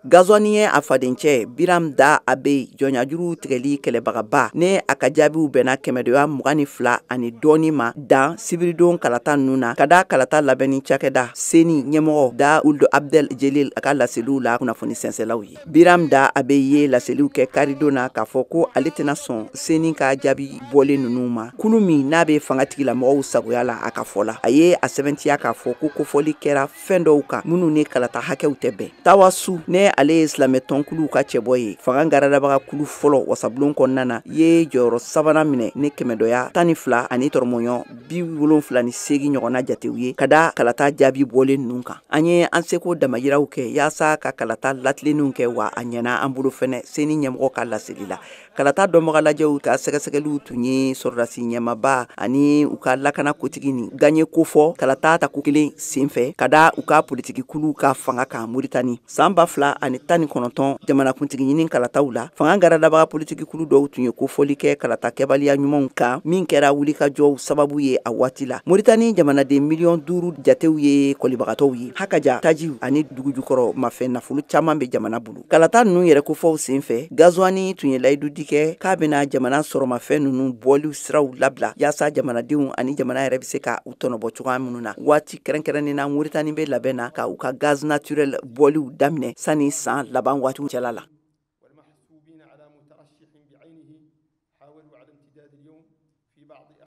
Gazwani ye a fadencɛ Biram Dah Abeid jɔnyajuru tigɛli kɛlɛbagaba ne a ka jaabiw bɛnna kɛmɛdonya 22 ani dɔɔnin ma dan sibiridon kalata ninnu na ka da kalata labɛnni cakɛda CENI ɲɛmɔgɔ Dah Ould Abdel Djelil a ka laseliw la kunnafoni sɛnsɛlaw ye. Biram Dah Abeid ye laseliw kɛ karidon na k'a fɔ ko ale tɛna sɔn CENI ka jaabi bɔlen ninnu ma, kulu min n'a bɛ fanga tigilamɔgɔw sagoya la a ka fɔ la. A ye a sɛbɛntiya k'a fɔ ko kofɔli kɛra fɛn dɔw kan minnu ni kalata hakɛw tɛ bɛn. Tawasu ne ale ye silamɛtɔnkuluw ka cɛbɔ ye, fanga garadabaga kulu fɔlɔ wasabulon kɔnɔna na, ye jɔyɔrɔ sabanan minɛ ni kɛmɛdɔya 12 ani tɔrɔmɔɲɔ 78 ɲɔgɔnna jatew ye ka da kalata jaabi bɔlen ninnu kan. An ye an seko damayiraw kɛ yaasa ka kalata latilennenw kɛ, wa a ɲɛna an bolo fɛnɛ, CENI ɲɛmɔgɔ ka laseli la. Kalata dɔnbagalajɛw ka sɛgɛsɛgɛliw tun ye sɔrɔdasi ɲɛmaba ani u ka lakana kotigi ni ganye kofɔ kalata tako kelen senfɛ ka da u ka politikikuluw ka fanga kan Moritani. San 2019 jamanakuntigi ɲini kalataw la, fanga garadabaga politikikulu dɔw tun ye kofɔli kɛ kalata kɛbaliya ɲumanw kan min kɛra wulikajɔw sababu ye a waati la. Moritani jamanaden miliyɔn 5 jatew ye kɔlibagatɔw ye. Hakaja tajiw ani dugujukɔrɔ mafɛn nafolo caman bɛ jamana bolo. Kalata ninnu yɛrɛ kofɔw senfɛ, Gazwani tun ye layidudi kɛ k'a bɛna jamana sɔrɔmafɛn ninnu bɔli siraw labila yaasa jamanadenw ani jamana yɛrɛ bɛ se ka u tɔnɔbɔ cogoya minnu na. Waati kɛrɛnkɛrɛnnen na, Moritani bɛ labɛn na ka u ka gaz naturel bɔliw daminɛ sani san laban waatiw cɛla la.